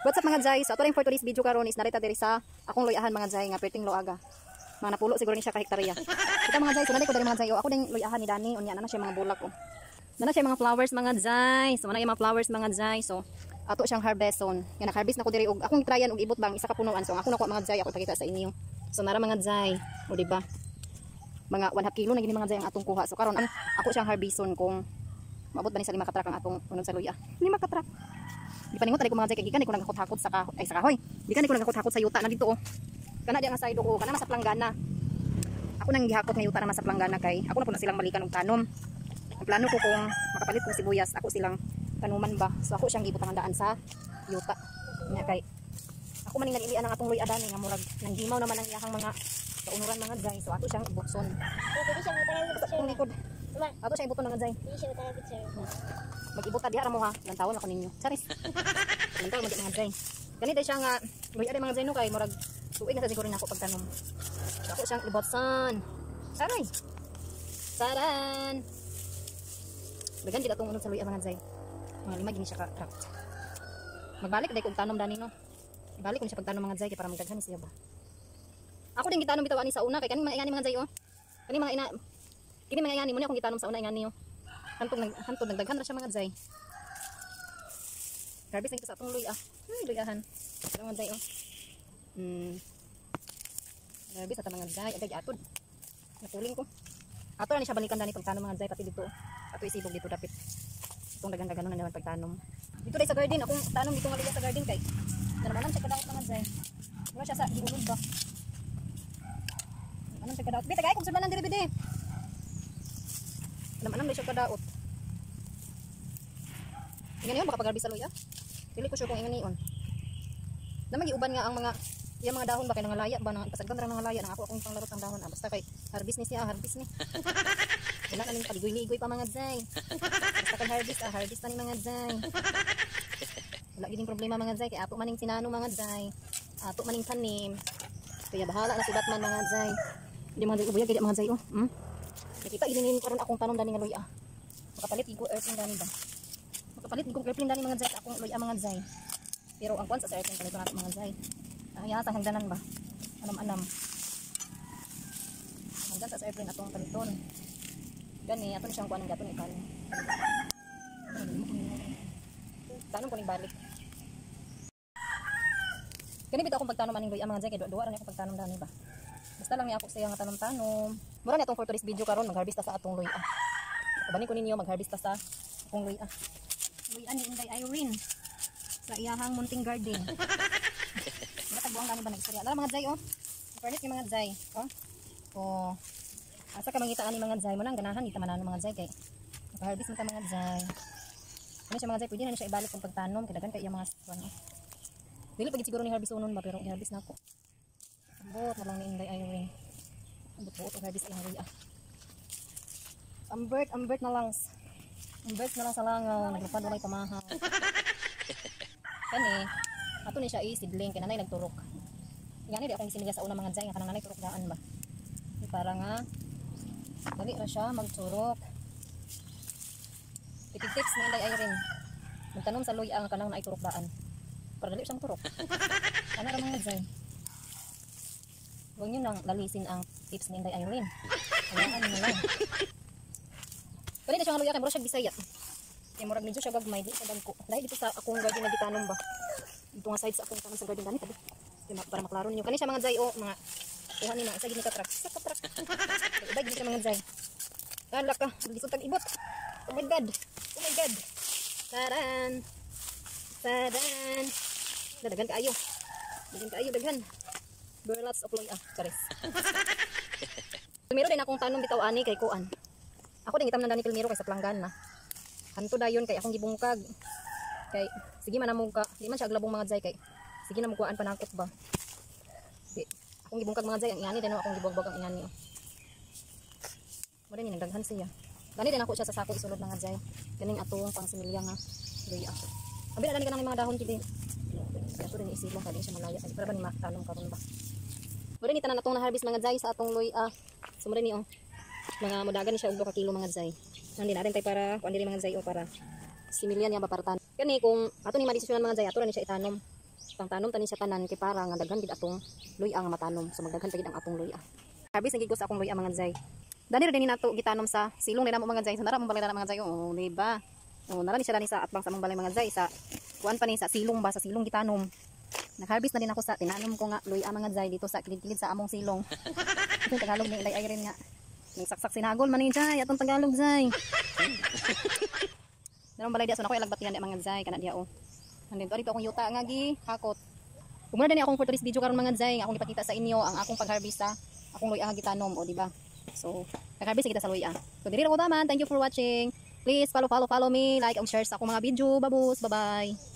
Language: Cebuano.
What's up, mga jay? So ato rin for today's video karon is narita diri sa akong loyahan, mga jay, nga perting loaga. Mga napulo siguro ni siya ka hektarya. Kita, mga jay, so nalay ko diri, mga jay. O, ako ding loyahan ni Dani, unya na na siya mga bulak oh. Na na siya mga flowers, mga jay. So mana yung mga flowers, mga jay. So ato siyang harveston. Nga nag-harvest na ko diri og akong tryan og ibot bang isa ka punuan. So ang ako nakuha, mga jay, ako ipakita sa inyo. So nara, mga jay. O, di ba? Mga 1/2 kilo na gini, mga jay, ang atong kuha. So karon ang ako siyang harveston kung maabot ba ni sa 5 ka truck ang atong unod sa luya. 5 ka truck. Di paningot ko, mga jay, kay gikan ko naghakot-hakot sa kahoy, ay sa kahoy. Gikan ko naghakot-hakot sa yuta na dito oh. Kana di ang side ko, kana sa planggana. Ako nang gihakot nga yuta na sa planggana kay ako na po na silang balikan og tanom. Ang plano ko, kung makapalit kong sibuyas, ako silang tanuman ba. So ako siyang gibutangan daan sa yuta. Nya kay ako man ning nag-ilian ang atong luya dani nga murag nanghimaw naman ang iyahang mga kaunuran, mga jay. So ato siyang ibutson. Pwede siya butangan Basta picture. akong likod. Ma, Ato siyang ibuton, mga jay. pwede siya butangan picture. Mag-ibot ta diha ra mo ha. Lantawon ako ninyo. Charis. Lantaw mag mga jay. Gani day siya nga luya day, mga jay, no, kay murag tuig na sa siguro nako pagtanom. So, ako siyang ibotson. Aray. Saran. Dagan gid atong unod sa luya, mga jay. Mga 5 gini siya ka truck. Magbalik day kog tanom dani no. Ibalik ko ni siya pagtanom, mga jay, kay para magdaghan siya ba. Ako din gitanom bitaw ani sa una kay kaning mga ingani, mga jay, oh. Kani mga ina kini mga ingani mo ni akong gitanom sa una ingani oh. Hantog nag hantog nagdaghan ra siya, mga jay. Harvest na kita sa atong luya. Ay, luyahan. Mga jay oh. Harvest na ta, mga jay, agay atod. Napuling ko. Ato na ni siya balikan dani pagtanom, mga jay, pati dito. Ato isibog dito dapit. Itong dagan-dagan na naman pagtanom. Dito dai sa garden, akong tanom dito nga luya sa garden kay nanaman siya kadaot, mga jay. Wala siya sa giulod ba. Anong siya kadaot? Bita kay kung sudlanan diri bide. Anam anam siya kadaot. Ingan yun, baka pag-harvest sa luya. Dili ko sure kung ingan niyon. Naman giuban nga ang mga yung mga dahon ba kay nangalaya ba na pasagdan ra nangalaya nang ako akong panglarot ang dahon ah, basta kay harvest ni siya, harvest ni. Wala na ning paligoy-ligoy pa, mga jay. Basta kay harvest ah, harvest na ni, mga jay. Wala gid problema, mga jay, kay ato maning sinano, mga jay. Ato maning tanim. Kaya bahala na si Batman, mga jay. Hindi, mga jay, ubuyag kay mga jay oh. Nakita gid ni karon akong tanom dani nga luya. Makapalit gid ko airplane dani ba. Makapalit gid ko airplane dani, mga jay, sa akong luya, mga jay. Pero ang kuan sa airplane palito nato, mga jay. Ang iya sa hangganan ba. Anam-anam. Hanggan sa airplane atong paliton. Gani ato ni siyang kuan ang gaton ikan. Tanom ko ning balik. Kani bitaw akong pagtanom aning luya, mga jay, kay duwa-duwa ra ni akong pagtanom dani ba. Basta lang ni ako siya nga tanom-tanom. Mura ni atong for today's video karon, magharvest ta sa atong luya. Ubanin ko ninyo magharvest ta sa akong luya. Luya ni Inday Irene sa iyahang munting garden. Wala tagbuang gani ba nag-istorya. Ala, mga jay oh. Fairness ni mga jay, oh. Oh. Asa ka mangita ani, mga jay mo nang ganahan dita manano, mga jay, kay makaharvest man ta, mga jay. Ano siya, mga jay, pwede na ni siya ibalik kung pagtanom kay daghan kay iyang mga kuan. Oh. Dili pa gid siguro ni harvest unon ba, pero i-harvest na ako. Ambot na lang ni Inday Irene. Ambot buot og harvest iyang luya. Ambert, ambert na lang. Ambert na lang sa langaw, naglupad walay pamahaw. Kani, ato ni siya i-seedling kay nanay nagturok. Ngani di akong gisimilya sa una, mga jay, nga kanang nanay turok daan ba. Di para nga dali ra siya magturok. Tipid tips ni Inday Irene. Magtanom sa luya nga kanang naay turok daan. Para dali siyang turok. Ano ra, mga jay? Huwag niyo nang lalisin ang tips ni Inday Irene. Hayaan niyo lang. Pwede na siya nga luya kay mura siya Bisaya. Kay murag medyo siya gagmay, di siya dagko. Dahil dito sa akong garden na gitanom ba. Dito nga side sa akong tanom sa garden dani tabi. Kay para maklaro ninyo. Kani siya, mga jay oh, mga kuha ni mga isa gini ka truck. Isa ka truck. Iba gini siya, mga jay. Ala ka, lisod tag ibot. Oh my God. Oh my God. Taran. Taran. Daghan kaayo. Daghan kaayo, daghan. Very lots of luya. Charis. Meron din akong tanom bitaw ani kay kuan. Ako din gitamnan dani pilmiro kay sa planggana. Hanto dayon kay akong gibungkag. Kay sige man among ka, di man siya aglabong, mga jay, kay sige na mo kuan panakot ba. Di, akong gibungkag, mga jay, ang ingani din akong gibugbog ang ingani. Oh. Mo din nagdaghan siya. Gani din ako siya sa sako isulod, mga jay. Ganing atong pang similya nga luya. Abi na gani kanang mga dahon kini. Kaya ato din isilong kay di siya malaya kasi para ba ni matanom karon ba. Mo din tanan atong na-harvest, mga jay, sa atong luya. So mo din ni oh. Mga mudagan ni siya og 2 ka kilo, mga jay. Nandi na rin tay para kuan diri, mga jay, o para similya niya ba para tanom. Kani kung ato ni madesisyonan, mga jay, ato ra ni siya itanom. Pangtanom tani siya tanan kay para nga daghan gid atong luya nga matanom. So magdaghan pa gid ang atong luya. Harvest na gid ko sa akong luya, mga zay. Dani ra din nato gitanom sa silong nila mo, mga zay. So nara mong balay na, mga zay. Oh, di ba? Oh, nara ni siya dani sa atbang sa among balay, mga zay, sa kuan pa ni, sa silong ba, sa silong gitanom. Nag-harvest na din ako sa tinanom ko nga luya, mga zay, dito sa kilid-kilid sa among silong. Ito yung Tagalog ni Inday Irene nga. Nagsaksak sinagol man ni Jai, atong Tagalog, zay. Darong balay diya, so nako ilagbatihan di, mga zay, kana diya oh. Nandito dito akong yuta nga gi hakot. Ug mao na akong for today's video karon, mga zay, nga akong ipakita sa inyo ang akong pag-harvest sa akong luya nga gitanom o, di ba? So, nag-harvest kita sa luya. So diri ra ko taman. Thank you for watching. Please follow, follow, follow me, like and share sa akong mga video. Babus, bye-bye.